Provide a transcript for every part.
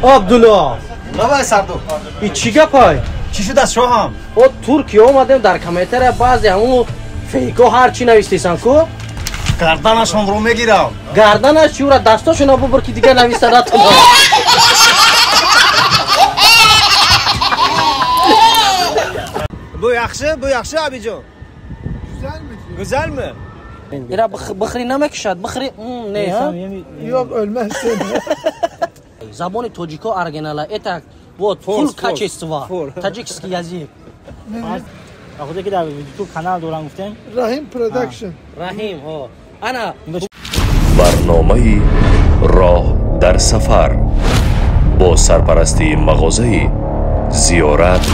Абдулло. Давай Сардор. И чӣ гапай? Чӣ шуд аз шоҳам? О Туркия омадем дар комментария баъзе ҳамун фейко ҳар чӣ навистесан ку? Гарданашонро мегирам. Гарданаш чӣ ура дастошона бубур ки дигар нависта натонад. Bu yaxshi, bu yaxshi abijon. Güzelmi? Ира бихри намекушад, бихри не, ҳа? Yo'q, o'lmazsin. Забони тоҷико оригинала. Это вот фул качество. Таджикский язык. Ахуде ки дар YouTube канал дорам гуфтем. Раҳим Production. Раҳим, ҳо. Ана барномаи роҳ дар сафар бо сарпарастии мағозаи Зиёрат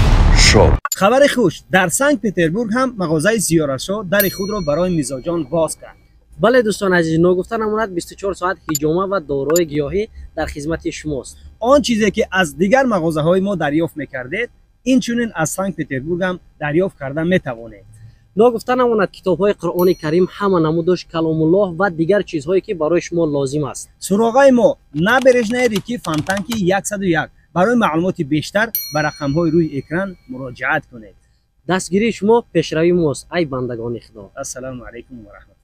Шоп. Хабари хуш, дар Санкт-Петербург ҳам мағозаи Зиёрат Шоп дари худро барои мизоҷон боз кард. Бале дӯстон азиз, ногуфта намонад 24 соат ҳиҷома ва дорои гиёҳӣ дар хизмати шумост. Он чизе ки аз дигар мағозаҳои мо дарёфт мекардед, инчунин аз Санкт-Петербург ҳам дарёфт карда метавонед. Ногуфта намонад китобҳои Қуръони Карим, ҳама намудош, Каломуллоҳ ва дигар чизҳое ки барои шумо лозим аст. Суроғаи мо набережная реки Фонтанки 101. Барои маълумоти бештар ба рақамҳои рӯи экран муроҷиат кунед. Дастгирии шумо пешравии мост, ай бандагони Худо. Ассалому алайкум ва раҳматуллоҳ.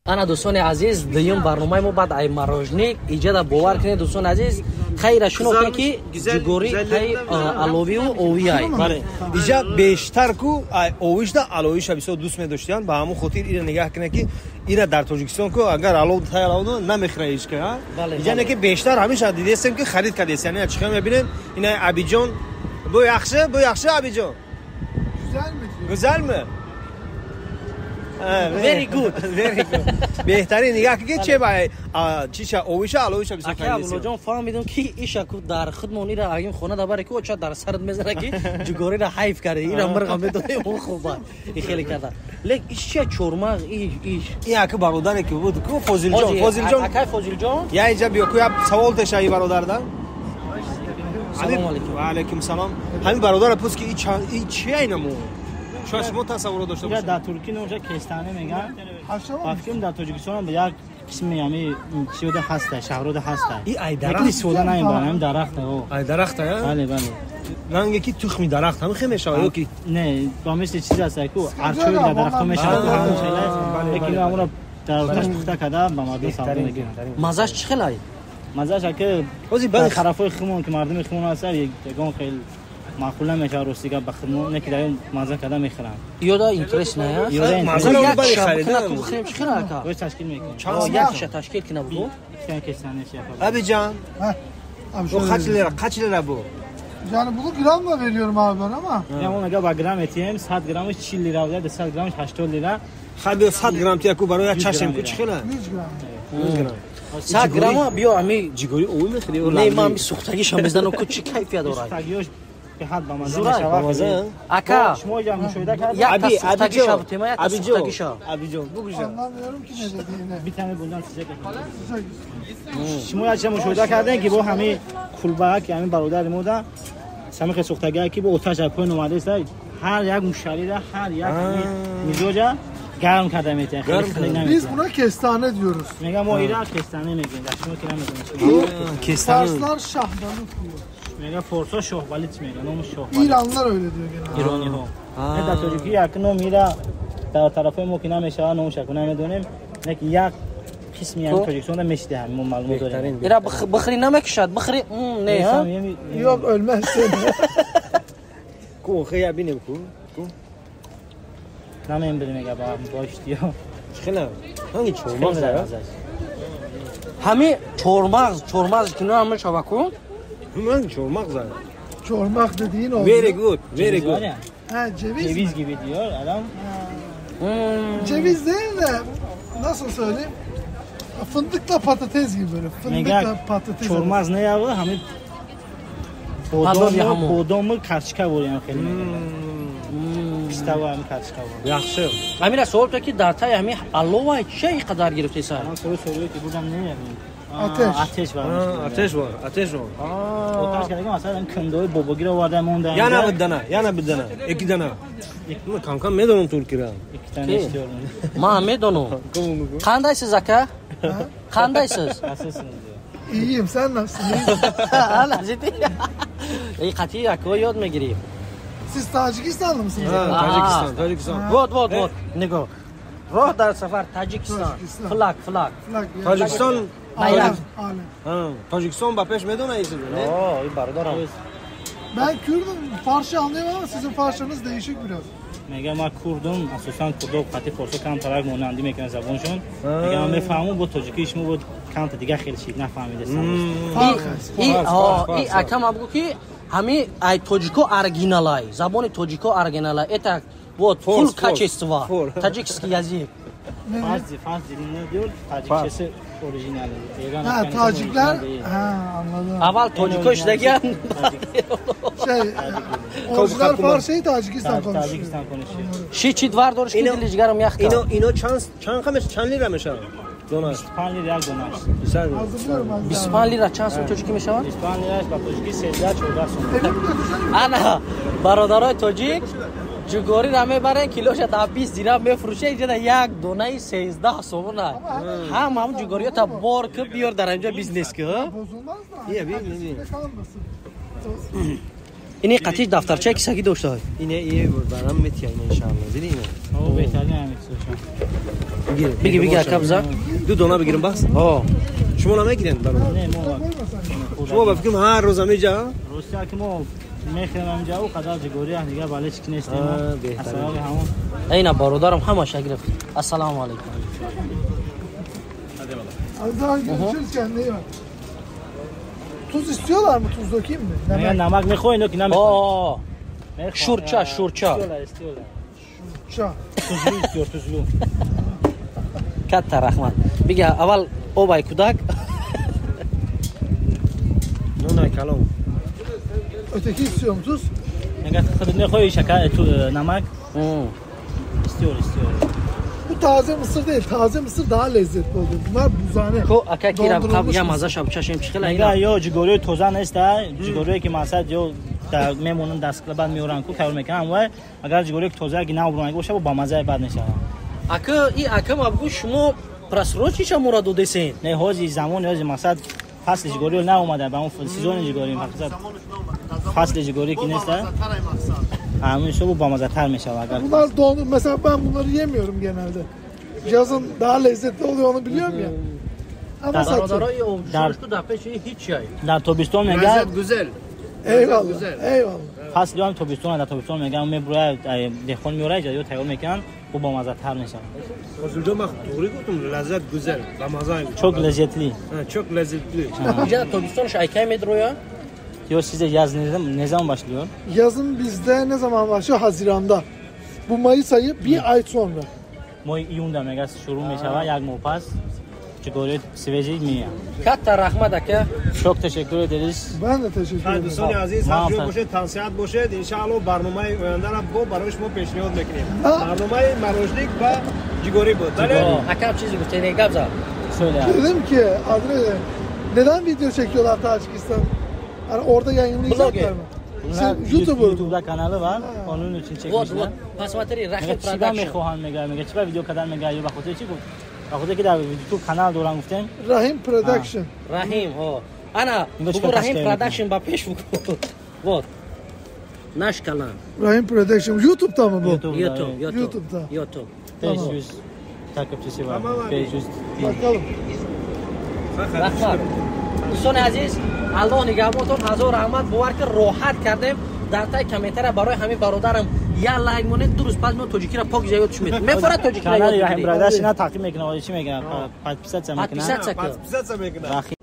Ана дӯстони азиз, дуюм барномаи мо баъд ай марожник иҷада бовар кунед дӯстони азиз, хайра шинохтем ки ҷугорӣ ай аловию овиай. Бале, иҷа бештар ку ай овишда аловиша бисёр дӯст медоштиянд, ба ҳамон хотир ира нигаҳ кунед ки ира дар Тоҷикистон ку агар алов тай алов намехӯра ҳеҷ ка, ҳа? Иҷа не ки бештар ҳамеша дидестем ки харид кардест, яъне чӣ хел мебинем ина Абиҷон. Бу яхши, бу яхши Абиҷон. Гузалми? Very good. Very good. Беҳтарин нигаҳ ки че ба чиша овиша аловиша бисёр Ака Абдуллоҷон фаҳмидам ки иша ку дар худмон ира агим хона да баре ку оча дар сарат мезана ки ҷугориро ҳайф карди, ира мирға медодем он хуба. И хеле карда. Лек иш чия чормағ иш. И ака бародаре ки буд ку Фозилҷон, Фозилҷон. Акай Фозилҷон? Я иҷа биё ку я савол теша и бародарда. Салом алейкум. Ва алейкум салом. Ҳамин бародарро пурс ки и чия инаму? Шояд шумо тасаввур дошта бошед. Дар Туркия номша кестане меган. Ба фикрам дар Тоҷикистон ҳам як қисми ҳами чиёда ҳаста, шаҳрода ҳаста. И ай дарахт. Лекин истифода намебарам, ҳами дарахта. Ай дарахта, я? Бале, бале. Ранге ки тухми дарахт ҳами хел мешавад ё ки? Не, ба мисли чиз аст ку арчои дар дарахтҳо мешавад, ҳамон хела. Лекин ҳамонро дар оташ пухта карда ба мардум савдо мекунанд. Маззаш чӣ хел ай? Маззаш ака ҳозир баъзе тарафҳои хумон ки мардуми хумон ҳаста, ягон хел маъқул намешавад рости гап ба худмон, не ки дар ин мазза карда мехӯранд. Ёда интересно, я? Ёда маззаро Як баъзе шаб харидан. куна ку бихӯрем чӣ хел ака? Боз ташкил мекунем. Як ша ташкил кина бугу. Иккитан кестане шафа. Абиҷон, Abi bu şöyle kaç lira? Kaç lira bu? Yani bunu gramla veriyorum abi ben ama. Мо мега ба грамм метиҳем, 100 граммаш 40 лира буда, 200 граммаш 80 лира. Хай биё 100 грамм тия ку барои як чашм ку чӣ хела? 100 gram. 100 грамм. 100 грамма биё ами Ҷигори овӣ мехӯри? Не, ман ами сӯхтагиша мезанам ку чӣ кайфия дорад. Сӯхтагиёш беҳад ба мазза Зурай. мешавад. Мазза? Ака, Шумо иҷа мушоҳида кардед? як та сӯхтагиша бутема, як та сӯхтагиша. Абиҷон, бугӯша. Anlamıyorum ki ne dediğini. Битане бурдан сиза. Шумо як чиза мушоҳида кардем ки бо ҳамин кулбаак, ҳамин бародари мо да самихе сӯхтагие ки бо оташ аз поён омадааст, ҳар як муштарида, ҳар як мизоҷа гарм карда метиҳад, хеле Гарм хунук карда. Biz наметиҳад. buna kestane diyoruz. Мегам мо ира кестане мегӯем, дар шумо ки намедонем. Kestane. Farslar şahbalık diyor. Мега форсо шоҳбалит мега, номи шоҳбалит. İranlar öyle diyor genelde. Ирониҳо. Не дар тоҷикӣ як ном ира дар тарафҳои мо ки намешавад, номша ку намедонем, лекин як қисми ҳами Тоҷикистонда мешидаҳам, мо маълумот дорем. Ира бихри намекушад, бихри не, ҳа? Yok ölmezsin. Ку охе я бинем ку. Ку. Намембирем мега ба боштиё. Чӣ хела? Ҳанги чормағз а? Ҳами чормағз, чормағз ки намешава ку? Ҳанги чормағз а? Çormak dediğin oldu. Very good, very good. Ha, ceviz Ceviz mi? gibi diyor adam. Ceviz değil de nasıl söyleyeyim? Fındıkla patates gibi böyle. Fındıkla Мега patates. чормағз не ява ҳами Палов я ҳамон. бодому карчика бурям хеле мега. Пистава ҳами карчика бур. Яхши. Ҳамира суол то ки дар таи ҳами алова чия ин қадар гирифтеса? Ман суруд ки бурдам не Атеш. Атеш var. Атеш var, атеш var. Оташ кардагӣ масалан кандои бобогиро оварда монда. Yana bir dana, yana bir dana, ikki dana. Кам кам медонам туркира. Ikkita istiyorum. Ман медонам. Қандайсиз ака? Қандайсиз? Nasılsınız diyor. İyiyim, sen nasılsın? İyi, qat'iy ako yod мегирӣ. Siz Tacikistanlı mısınız? Ha, Tacikistan, Tacikistan. Вот, вот, вот. Нигоҳ. Роҳ дар сафар Таҷикистон. Флаг, флаг. Тоҷикистон. Bayrak. Тоҷикистон ба пеш медона ин чизро, не? О, ин бародарам. Ben Kürdüm, Farsça anlıyorum ama sizin Farsçanız değişik biraz. Мегам ман курдум, асосан курдо қати форсо камтарак монандӣ мекунанд забоншон. Мегам ман мефаҳмам, бо тоҷикии шумо бо камта дигар хеле чиз нафаҳмидастам. И акам абгу ки ҳами ай тоҷико оригиналай, забони тоҷико оригиналай. Это вот фул качество, таджикский язык. Farz dilini diyor, Tacikçesi orijinali. İran Ha, Tacikler, ha anladım. Аввал тоҷико шудагиан. Şey, orijinal Farsçayı Tacikistan konuşuyor. Tacikistan konuşuyor. Ши чи двар дориш ки дили ҷигарам ях кард. Ино чанд қамеш, чанд лира мешавад? Донаш. 25 лира як донаш. Hazırlıyorum ben. 25 лира чанд сум тоҷикӣ мешавад? 25 лираш ба тоҷикӣ 13-14 сум. Evim götürsene. Ана бародарои тоҷик ҷугориро мебарен, килоша да 20 дирам мефурӯша, иҷода як донаи 13 сомона. Ҳам ҳам ҷугориёта бор ки биёр дар инҷо бизнес ки. Bozulmaz da. İyi, iyi, iyi. Kalmasın. Ини қатиш дафтарча кисагӣ дошта. Ине ие барам метия ине иншаалло. Диди ине. О, беҳтарин ҳамин чизошон. Биги, биги акабза. Ду дона бигирам бас. О. Шумо намегирен бародар? Не, мо Шумо ба фикрам ҳар рӯз ҳамиҷа? Ростия ки мо мехӯрем ҳаминҷа, о қадар ҷугорӣ дигар бале чӣ нестем. Беҳтарин. Аз сабаби ҳамон. Ина бародарам ҳамаша гирифт. Ассалому алайкум. Hadi daha görüşürüz, kendine iyi bak. Tuz istiyorlar mı? Tuz dökeyim mi? Меган намак мехоҳед ё ки намехоҳед? О, Шурча, шурча. Istiyorlar, istiyorlar. Ча. Tuzlu istiyor, tuzlu. Катта раҳмат. Бига аввал обай кӯдак. Нонай калом. Öteki istiyor mu tuz? Меган худат мехоҳӣ шакар, намак? Istiyor, istiyor. Bu taze mısır değil. Taze mısır daha lezzetli oluyor. Bunlar buzhane. Ко ака кирам қаб Dondurulmuş я mısır. мазаша чашем чихела Мега ина. ё ҷугориҳои тоза неста, ҷугориҳое ки мақсад ё мемонанд дастгоҳ баъд меоранд ку тайёр мекунанд, вай агар ҷугориҳое ки тоза ки навбуранг боша, бо бамазаи бад мешавад. Ака и ака мабгу шумо просрочиша мура додесен. Не, ҳози замон, ҳози мақсад фасли ҷугорӣ наомада, ба он сезони ҷугорӣ мақсад фасли ҷугорӣ ки неста, ҳамин ҳисобу бамазатар мешавад агар. Bunlar dondur. Mesela ben bunları yemiyorum genelde. Yazın daha lezzetli oluyor onu biliyorum ya. Ama satıyorum. Бародарои обшуш ку дар пеши ҳеч чай. Дар тобистон мега Лаззат гузел. Eyvallah. Eyvallah. фасли ҳам тобистон, дар тобистон мега мебурад деҳқон меорад ё тайёр мекунанд, бо бамазатар мешавад. Хозурҷон, ман туғри гуфтам, лаззат гузел. Ба маза. Çok lezzetli. Çok lezzetli. Иҷа тобистонш айкай медроя? Diyor size yaz ne zaman başlıyor? Yazın bizde ne zaman başlıyor? Haziran'da. Bu Mayıs ayı bir ay sonra. Моҳи июнда мега шурӯъ мешавад, як моҳ пас ҷугориҳои свежий меяд. Катта раҳмат ака. Çok teşekkür ederiz. Ben de teşekkür ederim. Дӯстони азиз, ҳар ҷо бошед, тансиҳат бошед. Иншаалло барномаи ояндаро бо барои шумо пешниҳод мекунем. Барномаи марожник ва ҷигорӣ буд. Бале? Акам чизе гуфтед, гап зад. Söyle. Dedim ki adı neydi? Neden video çekiyorlar Tacikistan? Hani orada yayınlayacaklar mı? Bunlar Sen YouTuber. YouTube'da kanalı var. Onun için Вот, çekmişler. вот, посмотри, Мега Рахим чӣ ба Продакшн. мехоҳанд мега мега чӣ ба видео кардан мега ё ба хотири чӣ гуфт? Ба хотири ки дар YouTube канал дорам гуфтем. Rahim Production. Рахим, ҳо. Ана, Инго бугу чикор Рахим ташкил Продакшн ба пеш бугу. Вот. Наш канал. Rahim Production. YouTube'da mı bu? YouTube'da, YouTube, evet. YouTube. YouTube'da. YouTube. 500 takipçisi var. 500 bin. Bakalım. Раҳмат. Дӯстони азиз, Аллоҳ нигаҳбонтон, ҳазор раҳмат. Бовар ки роҳат кардем. Дар таи комментария барои ҳамин бародарам я лайк монед, ду рӯз пас мо тоҷикиро пок ёдш метем. Мефорад тоҷикиро ёд Канали Rahim бигиред. Production-а таъқиб мекунад, чӣ мегӯяд? Подписаться мекунад. Подписаться кун. Подписаться мекунад. Рахим